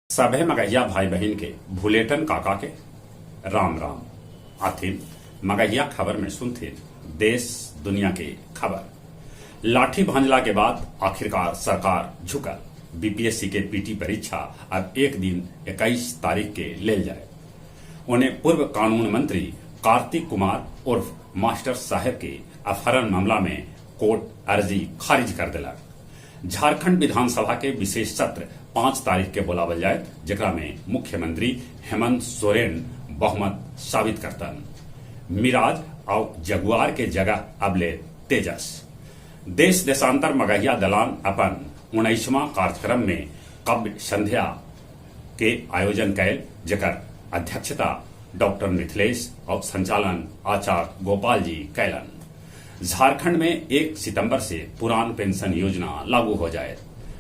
सभे मगहिया भाई बहिन के भुलेटन काका के राम राम। आथिन मगहिया खबर में सुनथिन देश दुनिया के खबर। लाठी भांजला के बाद आखिरकार सरकार झुकल। बीपीएससी के पीटी परीक्षा अब एक दिन 21 तारीख के लेल जाए। उन्हें पूर्व कानून मंत्री कार्तिक कुमार उर्फ मास्टर साहेब के अपहरण मामला में कोर्ट अर्जी खारिज कर देलक। झारखंड विधानसभा के विशेष सत्र 5 तारीख के बोलावल जाए, जेकरा में मुख्यमंत्री हेमंत सोरेन बहुमत साबित करतन। मिराज और जगुआर के जगह अबले तेजस। देश देशांतर मगहिया दलान अपन 19वां कार्यक्रम में काव्य संध्या के आयोजन कैल, जेकर अध्यक्षता डॉक्टर मिथिलेश और संचालन आचार्य गोपाल जी कैलन। झारखंड में 1 सितंबर से पुरान पेंशन योजना लागू हो जाए।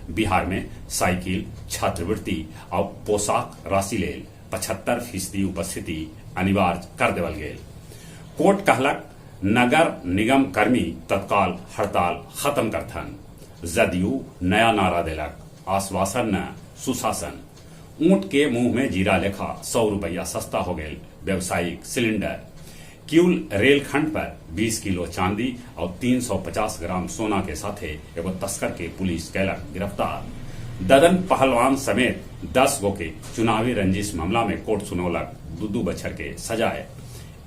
बिहार में साइकिल, छात्रवृत्ति और पोशाक राशि लेल 75% उपस्थिति अनिवार्य कर देवल गेल। कोर्ट कहलक नगर निगम कर्मी तत्काल हड़ताल खत्म करथन। जदयू नया नारा देलक, आश्वासन न सुशासन। ऊंट के मुंह में जीरा लेखा 100 रुपया सस्ता हो गए व्यावसायिक सिलेंडर। किउल रेलखंड पर 20 किलो चांदी और 350 ग्राम सोना के साथे एगो तस्कर के पुलिस कैलक गिरफ्तार। ददन पहलवान समेत 10 गो के चुनावी रंजिश मामला में कोर्ट सुनौलक 2-2 बछर के सजाए।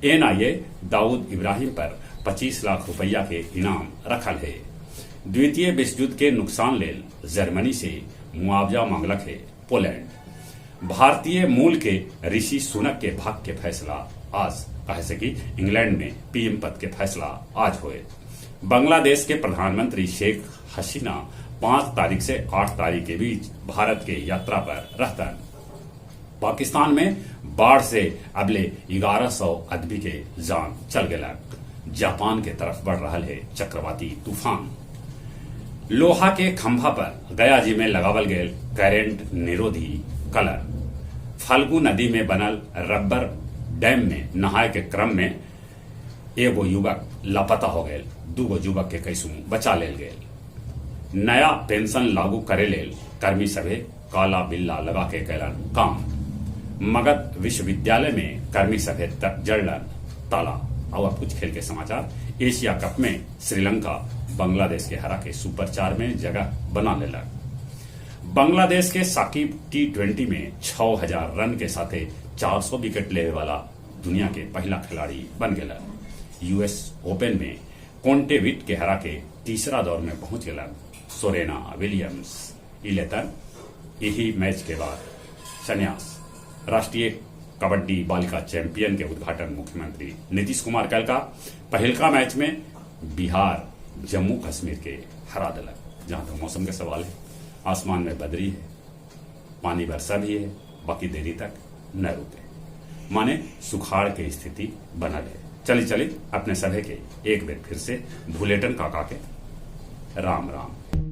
एनआईए दाऊद इब्राहिम पर 25 लाख रुपया के इनाम रखल है। द्वितीय विश्व युद्ध के नुकसान लेल जर्मनी से मुआवजा मांगलक है पोलैंड। भारतीय मूल के ऋषि सुनक के भाग्य के फैसला आज, कहे से कि इंग्लैंड में पीएम पद के फैसला आज होए। बांग्लादेश के प्रधानमंत्री शेख हसीना 5 तारीख से 8 तारीख के बीच भारत के यात्रा पर रहतन। पाकिस्तान में बाढ़ से अबले 1100 आदमी के जान चल गया। जापान के तरफ बढ़ रहा है चक्रवाती तूफान। लोहा के खंभा पर गया जी में लगावल गए करंट निरोधी कलर। फाल्गु नदी में बनल रबर डैम में नहाए के क्रम में एगो युवक लापता हो गए, 2 युवक के कैसू बचा लेल गए। नया पेंशन लागू करे लेल कर्मी सभे काला बिल्ला लगा के कैलन काम। मगध विश्वविद्यालय में कर्मी सभे तक जड़लन ताला। और अब कुछ खेल के समाचार। एशिया कप में श्रीलंका बांग्लादेश के हरा के सुपर 4 में जगह बना लेलक। बांग्लादेश के साकिब T20 में 6000 रन के साथे 400 विकेट लेवे वाला दुनिया के पहला खिलाड़ी बन गया। यूएस ओपन में कोंटेविट के हरा के तीसरा दौर में पहुंच गया सोरेना विलियम्स। इलेतन यही मैच के बाद संन्यास। राष्ट्रीय कबड्डी बालिका चैंपियन के उद्घाटन मुख्यमंत्री नीतीश कुमार कल का। पहलका मैच में बिहार जम्मू कश्मीर के हरा दिलक। जहां तक मौसम के सवाल है, आसमान में बदरी है, पानी वर्षा भी है, बाकी देरी तक न रुके, माने सुखाड़ के स्थिति बनल है। चली चली अपने सभे के एक बेर फिर से भुलेटन काका के राम राम।